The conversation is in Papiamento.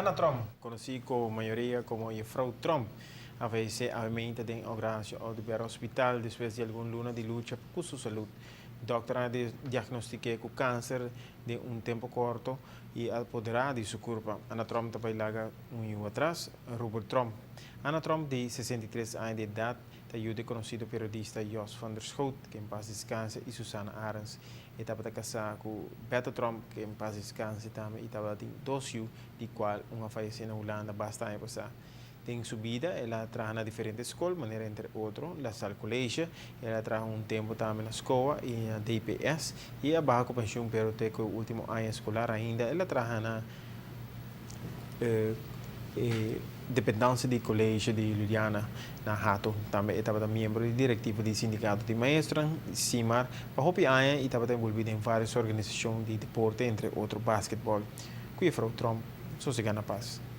Anna Tromp, conoci cu mayoria como Juffrouw Tromp, a fayece awe den Horacio Oduber Hospital despues di algun luna di lucha cu su salud. Dokter a diagnostica cu cancer den un tempo corto y a apodera di su curpa. Anna Tromp ta bay laga un yiu atras, Robert Tromp. Anna Tromp, di 63 aña di edad, ta yiu di conocido periodista Jos van der Schoot, cu en paz descansa, y Susana Arends. E tabata casa cu Beto Tromp, cu en paz descansa tambe, y tabatin dos yiu, di cual un a fayece na Hulanda basta aña pasa. Den su bida, el a traha na diferente scol, manera entre otro, La Salle College, el a traha un tempo tambe na SCOA y na DPS, y a baha cu pensioen, pero te cu ultimo aña escolar ainda, el a traha na dependencia di College di Juliana na Hato. Tambe e tabata miembro di directiva di sindicato di maestro, SIMAR, pa hopi aña y tabata envolvi den varios organisacion di deporte, entre otro basketball. Cu Juffrouw Tromp sosega na paz.